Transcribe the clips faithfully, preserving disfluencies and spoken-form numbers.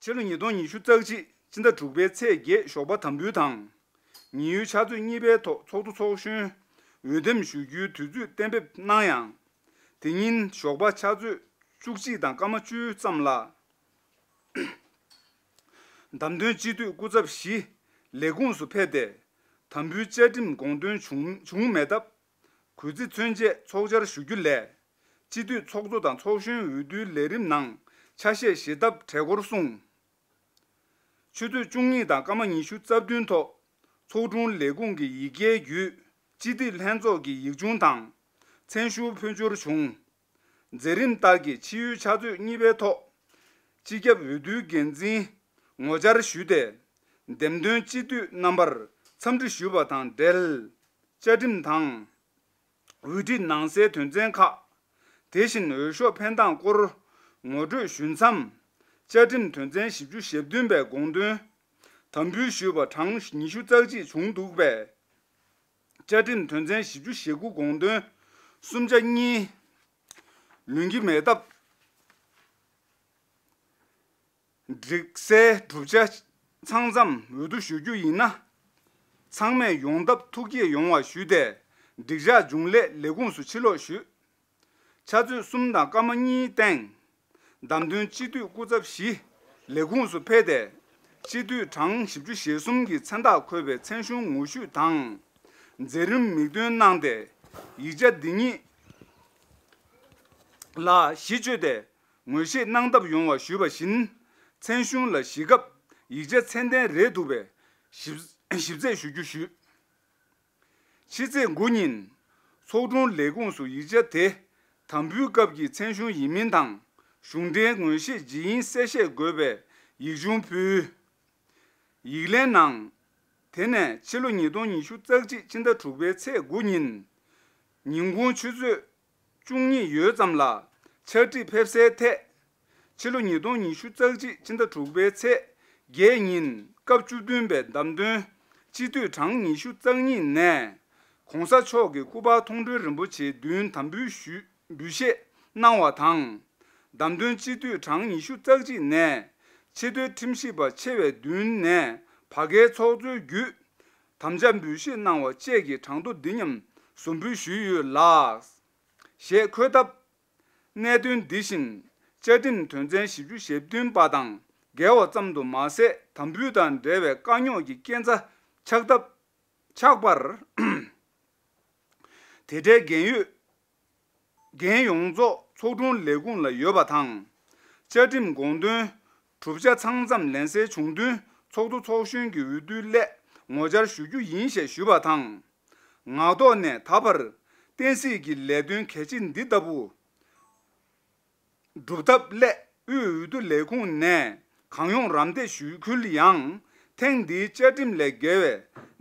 ཕྱི་ལོ་ཉིས་སྟོང་ཉི་ཤུ་རྩ་གཅིག་སྤྱི་ཟླ་དྲུག་པའི་ཚེས་བརྒྱད་ཞོགས་པ་དམ་འབུལ་དང་། ཉེན་གཡོལ་ཕྱག་ཚོད་གཉིས་པའི་ཐོག་ཚོགས་གཙོ་ཚོགས་གཞོན་འོས་འདེམས་ཞུ་རྒྱུའི་དུས་ཚོད་གཏན་འབེབས་གནང་ཡང་། དེ་ཉིན་ཞོགས་པ་ཕྱག་ཚོད་བཅུ་གཅིག་དང་སྐར་མ་བཅུ་ཙམ་ལ། བདམས་ཐོན་སྤྱི་འཐུས་སྐུ་ཚབ་བཞི་ལས་ཁུངས་སུ་ཕེབས་ཏེ། དམ་འབུལ་བཅའ་ཁྲིམས་དགོངས་དོན་བྱུང་བྱུང་མེད་སྟབས། གུས་བརྩི་མཚོན་ཆེད་ཚོགས་བཅར་ཞུ་རྒྱུ་ལས། སྤྱི་འཐུས་ཚོགས་གཙོ་དང་ཚོགས་གཞོན་འོས་བསྡུའི་ལས་རིམ་ནང་ཆ་ཤས་བཞེས་ཐབས་གྲལ་འགོར་གསུངས། ཆུ་ཚོད་བཅུ་གཉིས་དང་སྐར་མ་ཉི་ཤུ་རྩ་བདུན་ཐོག་ཚོགས་དྲུང་ལས་ཁུངས་ཀྱི་ཡི་གེའི་བརྒྱུད་སྤྱི་འཐུས་ལྷན་ཚོགས་ཀྱི་ཡིག་ཆུང་དང་། མཚན་ཞུ་འཕོ་འགྱུར་བྱུང་། མཛད་རིམ་ལྟར་གྱི་ཕྱི་ཡུལ་ཕྱག་ཚོད་གཉིས་པའི་ཐོག་སྤྱི་ཁྱབ་འོས་བསྡུའི་འགན་འཛིན་ངོ་བཅར་ཞུས་ཏེ། འདེམས་ཐོན་སྤྱི་འཐུས་རྣམ་པར་འཚམས་འདྲི་ཞུས་པ་དང་འབྲེལ། བཅའ་ཁྲིམས་དང་། འོས་འཕྲི་ནང་གསལ་དོན་ཚན་ཁག་དེ་བཞིན་འོས་ཤོག་འཕེན་སྟངས་སྐོར་ངོ་སྤྲོད་ཞུས་མཚམས། བཅའ་ཁྲིམས་དོན་ཚན་བཞི་བཅུ་ཞེ་བདུན་པའི་དགོངས་དོན་དམ་འབུལ་ཞུས་པ་གྲངས་ཉི་ཤུ་རྩ་གཅིག་བྱུང་འདུག་པས། བཅའ་ཁྲིམས་དོན་ཚན་བཞི་བཅུ་ཞེ་དགུ་དགོངས་དོན་གསུམ་ཆ་གཉིས་ལོན་གྱི་མེད་སྟབས། སྒྲིག་གསལ་གྲུབ་ཆ་ཚང་ཙམ་འོས་བསྡུ་ཞུ་རྒྱུ་ཡིན་ན། ཚང་མས་ཡོང་ཐབས་ཐུགས་བསྐྱེད་ཡོང་བ་ཞུས་ཏེ། སྒྲིག་འཇགས་བྱུང་སླད་ལས་ཁུངས་སུ་ཕྱིར་ལོག་ཞུས། ཕྱག་ཚོད་གསུམ་དང་སྐར་མ་གཉིས་སྟེང་། བདམས་ཐོན་སྤྱི་འཐུས་སྐུ་ཚབ་བཞི་ལས་ཁུངས་སུ་ཕེབས་ཏེ། སྤྱི་འཐུས་གྲངས་བཞི་བཅུ་ཞེ་གསུམ་གྱི་མཚན་རྟགས་འཁོད་པའི་མཚན་གཞུང་ངོ་བཤུས་དང་། མཛད་རིམ་མིག་སྟོན་གནང་སྟེ། ཡིག་ཆ་འདི་ཉིད་ལ་གཞི་བཅོལ་ཏེ་ངོས་བཞེས་གནང་ཐབས་ཡོང་བ་ཞུས་པ་བཞིན། མཚན་གཞུང་ལ་གཞིགས་སྐབས་ཡིག་ཆ་ཚད་ལྡན་རེད་འདུག་པས་ཞིབ་ཞིབ་རྩད་ཞུ་རྒྱུ་ཞུས། ཕྱི་ཚེས་དགུ་ཉིན། ཚོགས་དྲུང་ལས་ཁུངས་སུ་ཡིག་ཆ་དེ་དམ་འབུལ་སྐབས་ཀྱི་མཚན་གཞུང་ཡིན་མིན་དང་། གཞུང་འབྲེལ་ངོས་བཞེས་ཇི་ཡིན་གསལ་བཤད་དགོས་པའི་ཡིག་ཆུང་ཕུལ། ཡིག་ལན་ནང་། དེ་ནས་ཕྱི་ལོ་ཉིས་སྟོང་ཉི་ཤུ་རྩ་གཅིག་སྤྱི་ཟླ་དྲུག་པའི་ཚེས་དགུ་ཉིན། ཉིན་གུང་ཆུ་ཚོད་བཅུ་གཉིས་ཡོལ་ཙམ་ལ་ཕྱག་བྲིས་ཕེབས་སའི་ཐད། ཕྱི་ལོ་ཉིས་སྟོང་ཉི་ཤུ་རྩ་གཅིག་སྤྱི་ཟླ་དྲུག་པའི་ཚེས་བརྒྱད་ཉིན་སྐབས་བཅུ་བདུན་པའི་བདམས་ཐོན་སྤྱི་འཐུས་གྲངས་ཉི་ཤུ་རྩ་གཉིས་ནས་༸གོང་ས་མཆོག་གི་སྐུ་པར་མཐོང་གྲོལ་རིན་པོ་ཆེའི་མདུན་དམ་འབུལ་ཞུས་འབུལ་བཞེས་གནང་བ་དང་། བདམས་ཐོན་སྤྱི་འཐུས་གྲངས་ཉི་ཤུ་རྩ་གཅིག་ནས་ཆེས་མཐོའི་ཁྲིམས་ཞིབ་པ་ཆེ་བའི་མདུན་ནས་བར་བརྒལ་ཚོགས་གཙོའི་བརྒྱུད་དམ་བཅའ་འབུལ་བཞེས་གནང་བ་བཅས་ཀྱི་གྲངས་ཐོ་འདི་མཉམ་ཟུར་འབུལ་ཞུས་ཡོད་ལགས། ཞེས་འཁོད་སྟབས། གནད་དོན་འདི་བཞིན་བཅའ་ཁྲིམས་དོན་ཚན་བཞི་བཅུ་ཞེ་བདུན་པ་དང་འགལ་བ་ཙམ་དུ་མ་ཟད། དམ་འབུལ་དང་འབྲེལ་བའི་དཀའ་རྙོག་གི་རྐྱེན་རྩ་ཆགས་ཐབས་ཆགས་པར། དེ་འབྲེལ་འགན་ཡོད་འགན་ཡོངས་རྫོགས་ཚོགས་དྲུང་ལས་ཁུངས་ལ་ཡོད་པ་དང་། བཅའ་ཁྲིམས་དགོངས་དོན་གྲུབ་ཆ་ཚང་ཙམ་ལེན་སྲོལ་བྱུང་དོན་ཚོགས་གཙོ་ཚོགས་གཞོན་གྱི་འོས་བསྡུའི་སླད་ངོ་བཅར་ཞུ་རྒྱུ་ཡིན་ཞེས་ཞུས་པ་དང་། ངག་ཐོག་ནས་ད་བར་བསྟན་སྲིད་ཀྱི་ལས་དོན་གལ་ཆེ་འདི་ལྟ་བུ་སྒྲུབ་ཐབས་སླད་དབུས་འོས་བསྡུ་ལས་ཁུངས་ནས་གང་ཡོང་རམ་འདེགས་ཞུ་ཁུལ་ཡང་། ཐེངས་འདིའི་བཅའ་ཁྲིམས་ལས་འགལ་བའི་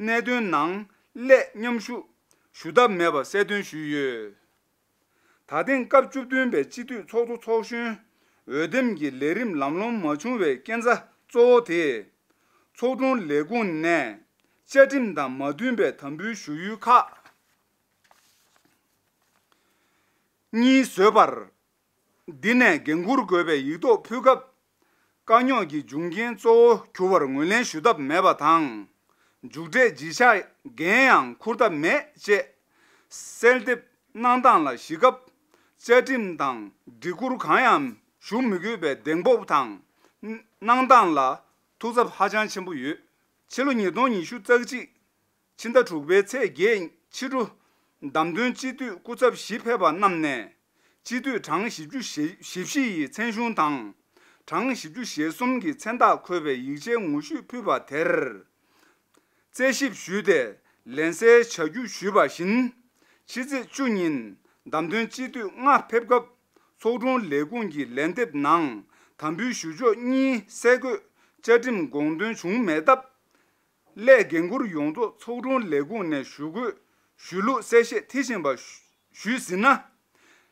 གནད་དོན་ནང་སླད་མཉམ་ཞུགས་ཞུ་ཐབས་མེད་པ་གསལ་སྟོན་ཞུས་ཡོད། ད་ཐེངས་སྐབས་བཅུ་བདུན་པའི་སྤྱི་འཐུས་ཚོགས་གཙོ་ཚོགས་གཞོན་འོས་འདེམས་ཀྱི་ལས་རིམ་ལམ་ལྷོང་མ་བྱུང་བའི་རྐྱེན་རྩ་གཙོ་བོ་དེ། ཚོགས་དྲུང་ལས་ཁུངས་ནས་བཅའ་ཁྲིམས་དང་མ་མཐུན་པའི་དམ་འབུལ་ཞུ་ཡུལ་ཁག་གཉིས་བཟོས་པར། འདི་ནས་འགན་འཁུར་དགོས་པའི་ཡིག་ཐོག་ཕུལ་སྐབས། དཀའ་རྙོག་གི་འབྱུང་རྐྱེན་གཙོ་བོ་གྱུར་བར་ངོས་ལེན་ཞུ་ཐབས་མེད་པ་དང་། མཇུག་འབྲས་བརྗེད་བྱ་འགན་ཡང་འཁུར་ཐབས་མེད་ཅེས་གསལ་འདེབས་གནང་སྟངས་ལ་གཞིགས་སྐབས། བཅའ་ཁྲིམས་དང་སྒྲིག་བཀུར་གང་ཡང་ཞུ་མི་དགོས་པའི་གདེང་སྤོབས་དང་གནང་སྟངས་ལ་ཐུགས་འཚབ་ཧ་ཅང་ཆེན་པོ་ཡོད། ཕྱི་ལོ་ཉིས་སྟོང་ཉི་ཤུ་རྩ་གཅིག་ཕྱི་ཟླ་དྲུག་པའི་ཚེས་བརྒྱད་ཕྱི་དྲོ། བདམས་ཐོན་སྤྱི་འཐུས་སྐུ་ཚབ་བཞི་ཕེབས་པ་རྣམས་ནས། སྤྱི་འཐུས་གྲངས་བཞི་བཅུ་ཞེ་བཞི་ཡི་མཚན་གཞུང་དང་། གྲངས་བཞི་བཅུ་ཞེ་གསུམ་གྱི་མཚན་རྟགས་འཁོད་པའི་ཡིག་ཆའི་ངོ་བཤུས་ཕུལ་བ་དེར། རྩད་ཞིབ་ཞུས་ཏེ། ལན་གསལ་བྱ་རྒྱུ་ཞུས་པ་བཞིན། ཕྱི་ཚེས་བཅུ་ཉིན། བདམས་ཐོན་སྤྱི་འཐུས་ལྔ་ཕེབས་སྐབས། ཚོགས་དྲུང་ལས་ཁུངས་ཀྱི་ལན་འདེབས་ནང་། དམ་འབུལ་ཞུ་ཕྱོགས་གཉིས་གསལ་འགོད་བཅའ་ཁྲིམས་དགོངས་དོན་བྱུང་མེད་སྟབས། སླད་འགན་འཁུར་ཡོངས་རྫོགས་ཚོགས་དྲུང་ལས་ཁུངས་ནས་ཞུ་དགོས་ཞུ་ལུགས་གསལ་བཤད་མཐིལ་ཕྱིན་པ་ཞུས་ཟིན་ན།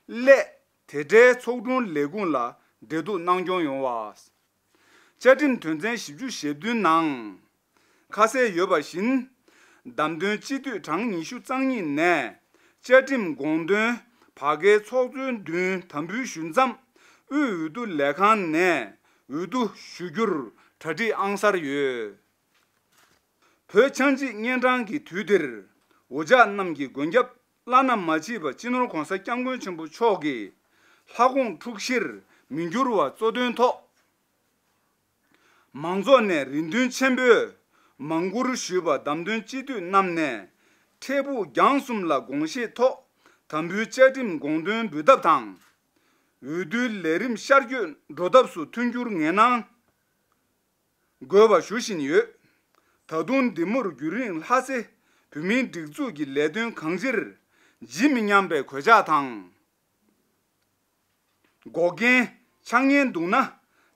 སླད་དེ་འབྲེལ་ཚོགས་དྲུང་ལས་ཁུངས་ལ་འབྲེལ་གཏུག་གནང་སྐྱོང་ཡོང་བ། བཅའ་ཁྲིམས་དོན་ཚན་བཞི་བཅུ་ཞེ་བདུན་ནང་ཁ་གསལ་ཡོད་པ་བཞིན། བདམས་ཐོན་སྤྱི་འཐུས་གྲངས་ཉི་ཤུ་རྩ་གཉིས་ནས་བཅའ་ཁྲིམས་དགོངས་དོན་བར་བརྒལ་ཚོགས་གཙོའི་མདུན་དམ་འབུལ་ཞུ་མཚམས། དབུས་འོས་བསྡུ་ལས་ཁང་ནས་ འོས་བསྡུ་ཞུ་རྒྱུར་གྲ་སྒྲིག་ཨང་གསར་ཡོད། བོད་ཆགས་འཇིག་གཉན་འཕྲང་གི་དུས་འདིར། འུ་ཅག་རྣམས་ཀྱི་མགོན་སྐྱབས་བླ་ན་མ་མཆིས་པ་སྤྱི་ནོར་༸གོང་ས་༸སྐྱབས་མགོན་ཆེན་པོ་མཆོག་གིས་ལྷ་དགོངས་འཁྲུགས་གཞིར་མི་འགྱུར་བ་གཙོ་དོན་ཐོག་མང་ཚོགས་ནས་རེ་འདུན་ཆེན་པོས་མང་བཀུར་ཞུས་པ་བདམས་ཐོན་སྤྱི་འཐུས་རྣམས་ནས་འཕྲལ་ཕུགས་རྒྱང་གསུམ་ལ་དགོངས་བཞེས་ཐོག་དམ་འབུལ་བཅའ་ཁྲིམས་དགོངས་དོན་འབུལ་ཐབས་དང་། འོས་བསྡུའི་ལས་རིམ་ཤར་བསྐྱོད་འགྲོ་ཐབས་སུ་མཐུན་འགྱུར་ངེས་གནང་དགོས་པ་ཞུ་བཞིན་ཡོད། ད་དུང་འདི་མུར་རྒྱུན་རིང་ལྷ་སའི་བོད་མིའི་སྒྲིག་འཛུགས་ཀྱི་ལས་དོན་གང་ཅིར་ཇི་མི་སྙམ་པའི་གོད་ཆག་དང་། འགོག་རྐྱེན་ཆགས་ཉེན་འདུག་ན།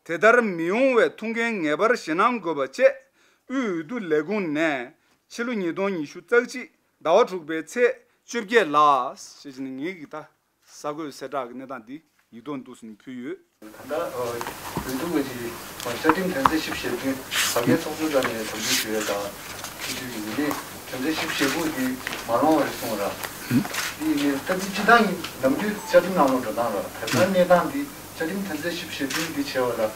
དེ་ལྟར་མི་ཡོང་བའི་ཐུགས་འགན་ངེས་པར་བཞེས་གནང་དགོས་པ་བཅས་དབུས་འོས་བསྡུ་ལས་ཁུངས་ནས་ཕྱི་ལོ་ཉིས་སྟོང་ཉི་ཤུ་རྩ་གཅིག་ཟླ་བ་དྲུག་པའི་ཚེས་བཅོ་བརྒྱད་ལ་ཞེས་བྱས་ནས་ངེད་ཀྱི་ད་གསར་འགོད་གསལ་བསྒྲགས་ཀྱི་གནས་སྟངས་འདི་ཡིག་ཐོག་འདུག་ཟིན་ཕུལ་ཡོད། ད་ལྟ་འོས་བསྡུ་གི་བཅའ་ཁྲིམས་དོན་ཚན་བཞི་བཅུ་ཞེ་བདུན་བར་བརྒལ་ཚོགས་གཙོ་རྩ་ནས་དམ་འབུལ་ཞུ་ཡས་དང་། སྤྱི་འཐུས་ཀྱི་ཡིན་ནའི་དོན་ཚན་བཞི་བཅུ་ཞེ་དགུ་འདི་མ་ལོངས་པ་རེད་གསུངས་ར། འདི་ཡིན་ནའི་ད་འདི་སྤྱི་བཏང་ཡིན་ནམ་རྒྱུན་བཅའ་ཁྲིམས་ནང་ལོགས་འགྲོ་སྟངས་ར། ད་ལྟ་གནས་སྟངས་འདི་བཅའ་ཁྲིམས་དོན་ཚན་བཞི་བཅུ་ཞེ་བདུན་འདི་བྱས་པ་ལ་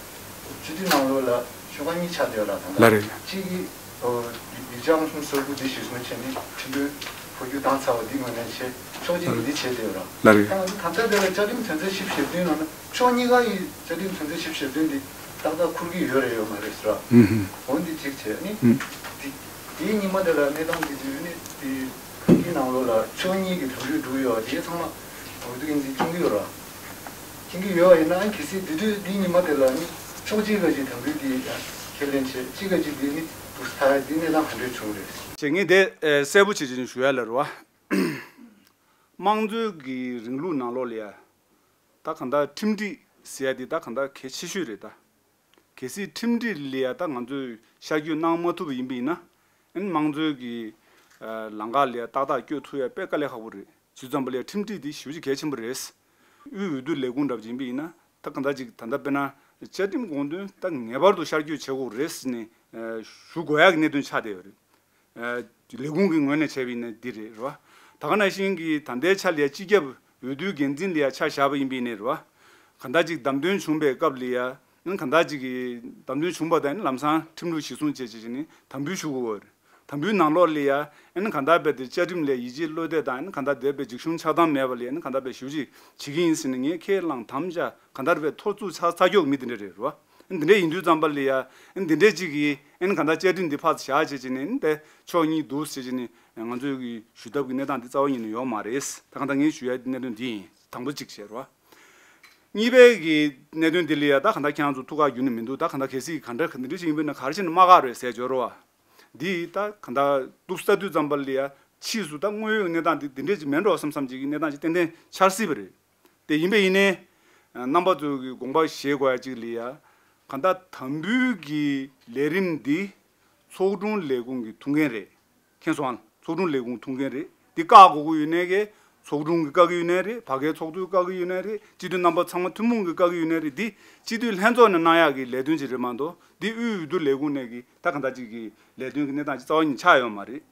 སྤྱི་འཐུས་ནང་ལོགས་ལ་ཤོག་ཁག་གཉིས་ཆགས་བསྡད་ཡོད་ར། ད་ལ་ལྟ་རེད། གཅིག་གིས་ཡིག་ཆ་ཨང་གསུམ་སོ་དགུ་འདི་གཞིར་བཟུང་བྱས་ནས་ཁྲིམས་དོན་འཕོ་འགྱུར་བཏང་ཚར་བ་འདི་ངོས་ལེན་བྱས། ཕྱོགས་གཅིག་གིས་འདི་བྱས་བསྡད་ཡོད་ར། ལ་རེད། ད་ང་ཚོ་ད་ལྟ་དེ་ལ་བཅའ་ཁྲིམས་དོན་ཚན་བཞི་བཅུ་ཞེ་བདུན་ནང་ན་ཕྱོགས་གཉིས་ཀ་ཡི་བཅའ་ཁྲིམས་དོན་ཚན་བཞི་བཅུ་ཞེ་བདུན་འདི་ཏག་ཏག་འཁུར་གྱི་ཡོད་རེད་ཡོད་མ་རེད་ཟེར་ར། ཨུ་ཧུམ། འོ་འདི་གཅིག་བྱས་ནི། ཨུ། འདི་འདིའི་ཉི་མ་དེ་ལ་གནས་སྟངས་འདི་འདི་ནི་འདི་གི་ནང་ལོགས་ལ་ཕྱོགས་གཉིས་ཀྱི་དམ་འབུལ་འགྲོ་གི་ཡོད་པ་དེ་ཚང་མ་འོས་བསྡུ་ཡིན་འདི་མཁྱེན་གྱི་ཡོད་ར། མཁྱེན་གྱི་ཡོད་པ་ཡིན་ན་གལ་སྲིད་འདི་དུས་འདི་ཉི་མ་དེ་ལ་ནི་ཕྱོགས་གཅིག་ག་ཅིག་དམ་འབུལ་འདི་ཁས་ལེན་བྱས་གཅིག་ག་ཅིག་འདི་ནི་འདུག་ས་ད་འདི་གནས་སྟངས་ག་འདྲས་བྱུང་རེད། བྱས་ངས་དེ་ཨེ་གསལ་པོ་བྱེད་ཅིག་ཞུ་ཡ་ལ་རེད་བ། དམངས་གཙོའི་གི་རིང་ལུགས་ནང་ལོགས་ལ་ཡ། ད་གང་ལྟར་ཁྲིམས་སྒྲིག་ཟེར་ཡ་འདི་ད་གང་ལྟར་གལ་ཆེ་ཤོས་རེད་ད། གལ་སྲིད་ཁྲིམས་སྒྲིག་ལ་ཡ་ད་ང་ཚོས་ཤར་བསྐྱོད་གནང་མ་ཐུབ་པ་ཡིན་པ་ཡིན་ན། ཨན་དམངས་གཙོའི་གི་ཨ་ལམ་ཁ་ལ་ཡ་ཏག་ཏག་བསྐྱོད་ཐུབ་ཡ་དཔེ་དཀའ་ལས་ཁག་པོ་རེད། བྱས་ཙང་པ་ལ་ཡ་ཁྲིམས་སྒྲིག་འདི་ཞེ་པོ་ཅིག་གལ་ཆེན་པོ་རེད། དབུས་འོས་བསྡུ་ལས་ཁུངས་འདྲ་པོ་ཅིག་ཡིན་པ་ཡིན་ན་ད་གང་ལྟར་ཅིག་ད་ལྟ་དཔེར་ན་བཅའ་ཁྲིམས་དགོངས་དོན་ད་ངེས་པར་དུ་ཤར་བསྐྱོད་བྱེད་དགོས་རེད་ཟེར་ནས་ཨ་ཞུ་དགོས་ཡ་གི་གནད་དོན་ཆགས་བསྡད་ཡོད་རེད། ལས་ཁུངས་ཀྱི་ངོས་ནས་བྱས་པ་ཡིན་ན་འདི་རེད་རེད་བ། ད་ག་ནང་བཞིན་གྱི་ད་ལྟའི་ཆ་ལ་ཡ་སྤྱི་ཁྱབ་འོས་བསྡུའི་འགན་འཛིན་ལ་ཡ་ཆ་བཞག་པ་ཡིན་པ་ཡིན་ནའི་རེད་བ། གང་ལྟར་ཅིག་བདམས་ཐོན་བྱུང་པའི་སྐབས་ལ་ཡ་ཨན་གང་ལྟར་ཅིག་གི་བདམས་ཐོན་བྱུང་པ་དང་ལམ་སང་ཁྲིམས་ལུགས་གཞིར་བཟུང་བྱས་བྱས་བྱས་ནས་དམ་འབུལ་ཞུ་དགོས་པ་རེད། དམ་འབུལ་ནང་ལོགས་ལ་ཡ་ཨན་གང་ལྟར་རྦད་དེ་བཅའ་ཁྲིམས་ལ་ཡིད་ཆེས་བློ་གཏད་དང་ཨན་གང་ལྟར་དེ་རྦད་འཇིགས་ཞུམ་ཆགས་སྡང་མེད་པ་ལ་ཡ་ཨན་གང་ལྟར་རྦད་ཞེ་པོ་ཅིག་བྱེད་ཀྱི་ཡིན་ཟེར་ནས་ངས་ཁས་བླངས་དམ་བཅའ་གང་ལྟར་རྦད་ཐོབ་ཚུགས་ཚ་ཚ་ཁྱོག་མི་དེ་འདྲ་རེད་རེད་བ། འདི་འདྲ་ཡིན་དུས་ཙམ་པ་ལ་ཡ། འདི་འདྲ་གཅིག་གིས་ཨན་གང་ལྟར་བཅའ་ཁྲིམས་འདི་ཕར་བཞག་བྱས་བྱས་ནས་འདི་ཕྱོགས་གཉིས་འདུག་ཟེར་བྱས་ནས་ང་ཚོའི་གི་ཞུ་ཐབས་ཀྱི་གནས་སྟངས་འདི་རྩ་བ་ཉིད་ནས་ཡོད་མ་རེད། ད་གང་ལྟར་ངས་ཞུ་ཡ་གནད་དོན་འདི་ཡིན། དང་པོ་གཅིག་བྱས་རོགས། གཉིས་པའི་གི་གནད་དོན་འདི་ལ་ཡ་ད་གང་ལྟར་ཁྱེད་རང་ཚོ་ཐུགས་ཁག་ཡོད་ནི་མི་འདུག་ད་གང་ལྟར་གལ་སྲིད་ག་འདྲ་ག་འདི་འདྲ་ཞིག་ཡིན་པས་ན་ག་རེ་བྱས་ནས་མ་བཀག་རེད་ཟེར་བརྗོད་རོགས། འདི་ད་གང་ལྟར་འདུག་ས་དུས་ཙམ་པ་ལ་ཡ་ཕྱིས་སུ་ད་དངོས་ཡོད་གནས་སྟངས་འདི་འདི་འདྲ་ཅིག་མིན་འགྲོ་བསམ་བསམ་ཅིག་གི་གནས་སྟངས་ཅིག་ཏན་ཏན་འཆར་སྲིད་པ་རེད། དེ་ཡིན་པས་ཡིན་ནའི། རྣམ་པ་ཚོ་གི་དགོངས་པ་བཞེས་དགོས་ཡ་གཅིག་ལ་ཡ། གང་ལྟར་དམ་འབུལ་གྱི་ལས་རིམ་འདི་ཚོགས་དྲུང་ལས་ཁུངས་ཀྱི་ཐུགས་འགན་རེད། མཁྱེན་སོང་ཨ། ཚོགས་དྲུང་ལས་ཁུངས་ཐུགས་འགན་རེད། འདི་བཀག་དགོས་ཀྱི་ཡོད་ནའི་གི་ཚོགས་དྲུང་གིས་བཀག་གི་ཡོད་ནའི་རེད། བར་བརྒལ་ཚོགས་གཙོས་བཀག་གི་ཡོད་ནའི་རེད། སྤྱི་འཐུས་རྣམ་པ་ཚང་མ་ཐུན་མོང་གིས་བཀག་གི་ཡོད་ནའི་རེད། འདི་སྤྱི་འཐུས་ལྷན་ཚོགས་ནས་གནང་ཡག་གི་ལས་དོན་ཅིག་རེད་མ་གཏོགས་འདི་དབུས་འོས་བསྡུ་ལས་ཁུངས་ནས་གི་ད་གང་ལྟར་ཅིག་གི་ལས་དོན་གྱི་གནས་སྟངས་ཅིག་རྩ་བ་ཉིད་ཆགས་ཡོད་མ་རེད།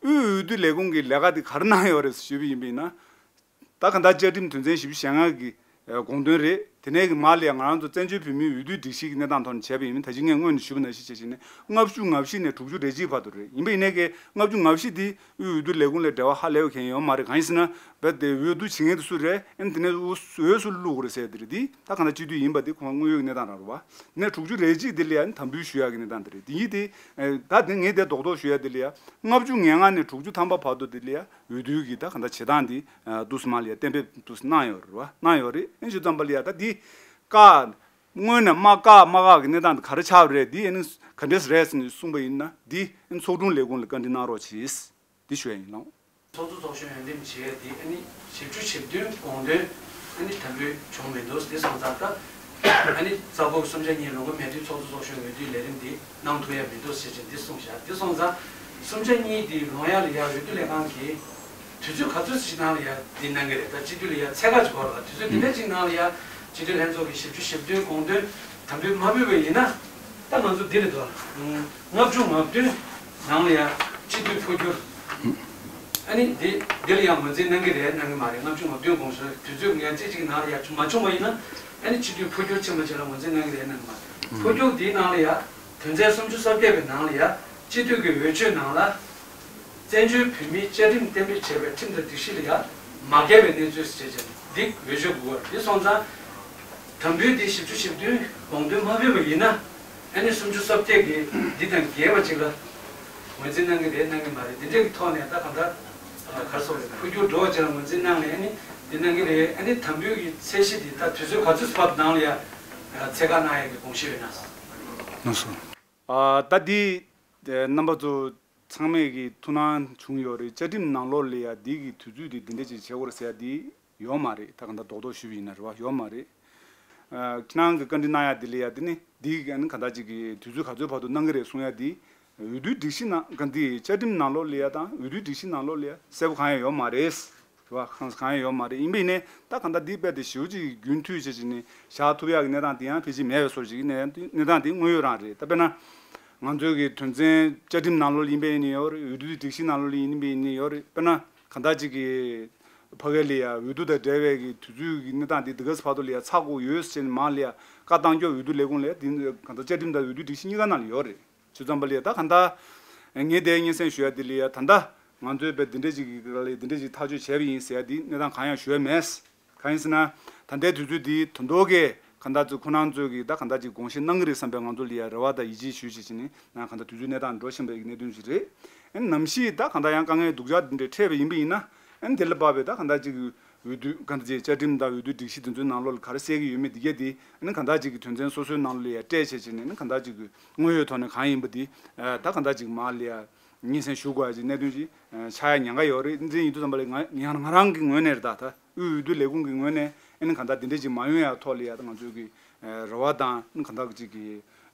དབུས་འོས་བསྡུ་ལས་ཁུངས་ཀྱི་ལས་ཀ་འདི་ག་རེ་གནང་ཡོད་རེད་ཞུས་པ་ཡིན་པ་ཡིན་ན། ད་ག་ད་བཅའ་ཁྲིམས་དོན་ཚན་བཞི་བཅུ་ཞེ་ལྔ་གི་དགོངས་དོན་རེད། དེ་ནས་ཀྱི་མ་ལ་ཡ་ང་རང་ཚོ་བཙན་བྱོལ་བོད་མིའི་འོས་བསྡུའི་སྒྲིག་གཞི་གི་གནས་སྟངས་ཐོག་ནས་བྱས་པ་ཡིན་མིན་ད་ཅི་ངས་སྔོན་ནས་ཞུས་པ་ནང་བཞིན་བྱས་བྱས་ནས་ལྔ་བཅུ་ང་བཞི་ནས་དྲུག་ཅུ་རེ་གཅིག་བར་དུ་རེད། ཡིན་པ་ཡིན་ནའི་ཀྱི་ལྔ་བཅུ་ང་བཞི་དེ་དབུས་འོས་བསྡུ་ལས་ཁུངས་ལ་འབྲེལ་བ་ཧ་ལས་པ་གང་ཡང་ཡོད་མ་རེད། གང་ཡིན་ཟེར་ན་རྦད་དེ་འོས་བསྡུ་བྱེད་མཁན་དེ་སུ་རེད། ཨ་ནི་དེ་ནས་འོས་འོས་སུ་བླུག་དགོས་རེད་ཟེར་དེ་རེད། དེ་ད་གང་ལྟར་སྤྱི་འཐུས་ཡིན་པ་དེ་ཁོང་དངོས་ཡོད་གནས་སྟངས་རང་རེད་བ། དེ་ནས་དྲུག་ཅུ་རེ་གཅིག་དེ་ལ་ཡ་ཨ་ནི་དམ་འབུལ་ཞུ་ཡག་གི་གནས་སྟངས་དེ་རེད། དེ་ཡིན་དེ་ད་དེ་ངས་དེ་རྡོག་རྡོག་ཞུ་ཡ་དེ་ལ་ཡ་ལྔ་བཅུ་ང་ལྔ་ནས་དྲུག་ཅུ་ཐམ་པ་བར་དུ་དེ་ལ་ཡ། འོས་བསྡུ་གི་ད་ག་འདྲ་བྱེད་སྟངས་འདི་འདུག་སེ་མ་ལ་ཡ་གཏན་འབེབས་འདུག་སེ་གནང་ཡོད་རེད་བ། གནང་ཡོད་རེད། ཨེ་ཞུ་ཙམ་པ་ལ་ཡ་ད་འདི་བཀག་སྔོན་ནས་མ་བཀག་མ་བཀག་གི་གནས་སྟངས་འདི་ག་རེ་ཆགས་རེད། འདི་ཨེ་ནི་ག་འདྲས་རེད་ཟེར་ནས་གསུངས་པ་ཡིན་ན་འདི་ཨེ་ཚོགས་དྲུང་ལས་ཁུངས་ལ་བཀའ་འདྲི་གནང་རོགས་གྱིས། འདི་ཞུ་ཡ་ཡིན་ལགས། ཚོགས་གཙོ་ཚོགས་གཞོན་འོས་འདེམས་བྱས་འདི་ཨ་ནི་བཞི་བཅུ་ཞེ་བདུན་དགོངས་དོན་ཨ་ནི་དམ་འབུལ་བྱུང་མི་འདུག་འདི་སོང་ཙང་ད་ཨ་ནི་རྩ་འགོ་གསུམ་ཆ་གཉིས་ལོངས་གོ་མེད་དུས་ཚོགས་གཙོ་ཚོགས་གཞོན་འོས་བསྡུའི་ལས་རིམ་འདི་གནང་ཐུབ་ཡ་མི་འདུག་ཟེར་བྱས་འདི་གསུངས་བཞག་འདི་སོང་ཙང་གསུམ་ཆ་གཉིས་འདི་ལོངས་ཡ་ལ་ཡ་འོས་བསྡུ་ལས་ཁང་གིས་དུས་ཚོད་ག་ཚོད་ཞིག་ནང་ལ་ཡ་འདི་གནང་གི་རེད། ད་སྤྱི་འཐུས་ལ་ཡ་ཚད་བཀག་ཅིག་དགོས་རེད་བ། དུས་ཚོད་འདི་འདྲ་ཅིག་ནང་ལ་ཡ་སྤྱི་འཐུས་ལྷན་ཚོགས་ཀྱི་བཞི་བཅུ་ཞེ་བདུན་དགོངས་དོན་དམ་འབུལ་མ་ཕུལ་བ་ཡིན་ན་ད་ང་ཚོ་འདི་རེད་དོ། ལྔ་བཅུ་ང་བདུན་ནང་ལ་ཡ་སྤྱི་འཐུས་འཕོ་འགྱུར། ཨ་ནི་འདི་འདི་ལ་ཡང་ངོས་འཛིན་གནང་གི་རེད་གནང་གི་མ་རེད། ལྔ་བཅུ་ང་བདུན་དགོངས་སོ་དུས་ཚོད་ངས་ཚེས་གཅིག་ནང་ལ་ཡ་མ་བྱུང་བ་ཡིན་ན་ཨ་ནི་སྤྱི་འཐུས་འཕོ་འགྱུར་ཕྱིན་པ་བྱས་ལ་ངོས་འཛིན་གནང་གི་རེད་གནང་གི་མ་ འཕོ་འགྱུར་འདིའི་ནང་ལ་ཡ། དོན་ཚན་སུམ་ཅུ་སོ་བརྒྱད་པའི་ནང་ལ་ཡ། སྤྱི་འཐུས་ཀྱི་འོས་ཆོས་ནང་ལ། བཙན་བྱོལ་བོད་མིའི་བཅའ་ཁྲིམས་གཏན་འབེབས་བྱས་པའི་ཁྲིམས་དང་སྒྲིག་གཞི་ལ་ཡ། མ་འགལ་བའི་གནས་ཚུལ་ཞེས་བྱས་འདི་འོས་ཆོས་དགུ་པ་རེད། འདི་སོང་ཙང་། དམ་འབུལ་འདི་བཞི་བཅུ་ཞེ་བདུན་དགོངས་དོན་མ་ཕེབས་པ་ཡིན་ན། ཨ་ནི་སུམ་ཅུ་སོ་བརྒྱད་ཀྱིས་འདི་དང་འགལ་བ་ཅིག་ལ་ངོས་འཛིན་གནང་གི་རེད་གནང་གི་མ་རེད། འདི་འདྲའི་ཐོག་ནས་ད་གང་ལྟར་ག་རེ་ཟེར་དགོས་རེད། འཕོ་འགྱུར་འགྲོ་བ་ཅིག་ལ་ངོས་འཛིན་གནང་ནས་ཨ་ནི་འདི་གནང་གི་རེད། ཨ་ནི་དམ་འབུལ་གྱི་ཚད་གཞི་འདི་ད་དུས་ཚོད་ག་ཚོད་ཕར་ནང་ལ་ཡ་ཚད་བཀག་གནང་ཡག་གི་དགོངས་གཞི་ཡོད་ན། ལགས་སོ། ཨ་ད་འདི་རྣམ་པ་ཚོ་ཚང་མས་ཀྱི་ཐུགས་སྣང་བྱུང་ཡོད་རེད། བཅའ་ཁྲིམས་ནང་ལོགས་ལ་ཡ་འདི་གི་དུས་ཚོད་འདི་འདི་འདྲ་ཅིག་བྱེད་དགོས་རེད་ཟེར་ཡ་འདི་ཡོད་མ་རེད། ད་ག་འདྲ་རྡོག་རྡོག་ཞུས་པ་ཡིན་ན་རེད་བ། ཡོད་མ་རེད། ཨ་ཁྱེད་རང་གི་བཀའ་འདྲི་གནང་ཡ་འདི་ལ་ཡ་འདི་ནི་འདི་གི་ཨ་ནི་ག་འདྲ་ཅིག་གི་དུས་ཚོད་ག་ཚོད་བར་དུ་གནང་གི་རེད་གསུང་ཡ་འདི་འོས་བསྡུའི་སྒྲིག་གཞི་ནང་ག་འདི་བཅའ་ཁྲིམས་ནང་ལོགས་ལ་ཡ་དང་འོས་བསྡུའི་སྒྲིག་གཞི་ནང་ལོགས་ལ་ཡ་གསལ་པོ་གང་ཡང་ཡོད་མ་རེད། རེད་བ། གང་གང་ཡང་ཡོད་མ་རེད། ཡིན་པ་ཡིན་ནའི་ད་ག་འདྲ་འདི་རྦད་དེ་ཞེ་པོ་ཅིག་རྒྱུན་མཐུད་བྱས་བྱས་ནས་བཞག་ཐུབ་ཡག་གི་གནས་སྟངས་དེ་ཡང་ཕལ་ཆེར་མེད་པའི་བཟོ་ཅིག་གི་གནས་གནས་སྟངས་དེ་དངོས་ཡོད་རང་རེད། ད་དཔེར་ན་ང་ཚོའི་གི་དོན་ཚན་བཅའ་ཁྲིམས་ནང་ལོགས་ཡིན་པ་ཡིན་ནའི་ཡོད་རེད། འོས་བསྡུའི་སྒྲིག་གཞི་ནང་ལོགས་ཡིན་པ་ཡིན་ནའི་ཡོད་རེད། དཔེར་ན་ག་འདྲ་ཅིག་གི་ཕ་གི་ལ་ཡ་འོས་བསྡུ་དང་འབྲེལ་བའི་གི་དུས་ཚོད་ཀྱི་གནས་སྟངས་དེ་འདི་ག་ཚོད་བར་དུ་ལ་ཡ་ཚགས་དགོས་ཡོད་ཟེར་ནས་མང་ལ་ཡ་བཀའ་བཏང་སྐྱོར་འོས་བསྡུ་ལས་ཁུངས་ལ་ཡ་དེ་ག་འདྲ་བཅའ་ཁྲིམས་དང་འོས་བསྡུའི་སྒྲིག་གཞི་གཉིས་ཀ་ནང་ལ་ཡོད་རེད། བྱས་ཙང་པ་ལ་ཡ་ད་ག་འདྲ། ངས་དེ་སྙན་སེང་ཞུ་ཡ་དེ་ལ་ཡ་ད་ལྟ་ང་ཚོས་པའི་འདི་འདྲ་ཅིག་གི་ལ་ཡ་འདི་འདྲ་ཅིག་ཐག་གཅོད་བྱས་པ་ཡིན་ཟེར་ཡ་དེ་གནས་སྟངས་གང་ཡང་ཞུ་ཡ་མེད། གང་ཡིན་ཟེར་ན་ད་ལྟའི་དུས་ཚོད་འདི་དོན་ཐོག་གི་ག་འདྲ་ཅིག་ཁོ་རང་ཚོས་ཀྱི་ད་ག་འདྲ་ཅིག་དགོངས་བཞེས་གནང་གི་རེད་བསམ་པའི་ང་ཚོ་ལ་ཡ་རེ་བ་དང་ཡིད་ཆེས་ཞུ་བྱེད་བྱེད་ནས་ན་ག་འདྲ་དུས་ཚོད་གནས་སྟངས་འགྲོ་བཞིན་པའི་གནད་དོན་ཞིག་རེད། ཨ་ནི་ནམ་ཞིག་ད་ག་འདྲ་ཡང་དཀའ་ངལ་སྡུག་ཅག་འདི་འདྲ་འཕྲད་པ་ཡིན་པ་ཡིན་ན་ཨ་ནི་དེ་ལ་དཔག་པའི་ད་ག་འདྲ་ཅིག་གི་འོས་བསྡུ་ག་འདྲ་ཅིག་བཅའ་ཁྲིམས་དང་འོས་བསྡུ་སྒྲིག་གཞི་དེ་ཚོའི་ནང་ལོགས་ལ་ག་རེ་གསལ་གྱི་ཡོད་མེད་འདི་གས་དེ་ཨ་ནི་ག་འདྲ་ཅིག་གི་དོན་ཚན་སོ་སོའི་ནང་ལོགས་ལ་ཡ་སྤྲད་བྱས་བྱས་ནས་ཨ་ནི་ག་འདྲ་ཅིག་གི་དངོས་ཡོད་ཐོག་ནས་གང་ཡིན་པ་འདི་ད་ག་འདྲ་ཅིག་མར་ལ་ཡ་སྙན་སེང་ཞུ་དགོས་ཡ་ཅིག་གནད་དོན་ཅིག་ཆགས་ཡ་ཉེན་ཁ་ཡོད་རེད། འདི་ཡིན་དུས་ཙམ་པ་ལ་ང་ང་རང་གི་ངོས་ནས་རེད། ད་ད་དབུས་འོས་བསྡུ་ལས་ཁུངས་ཀྱི་ངོས་ནས་ཨ་ནི་ག་འདྲ་འདི་འདྲ་ཅིག་མ་ཡོང་ཡ་ཐོག་ལ་ཡ་ད་ང་ཚོའི་གི་རེ་བ་དང་ཨ་ནི་ག་འདྲ་ཅིག་གི་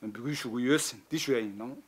འབོད་སྐུལ་ཞུ་གི་ཡོད་ཟེར་འདི་ཞུ་ཡ་ཡིན་ནོ།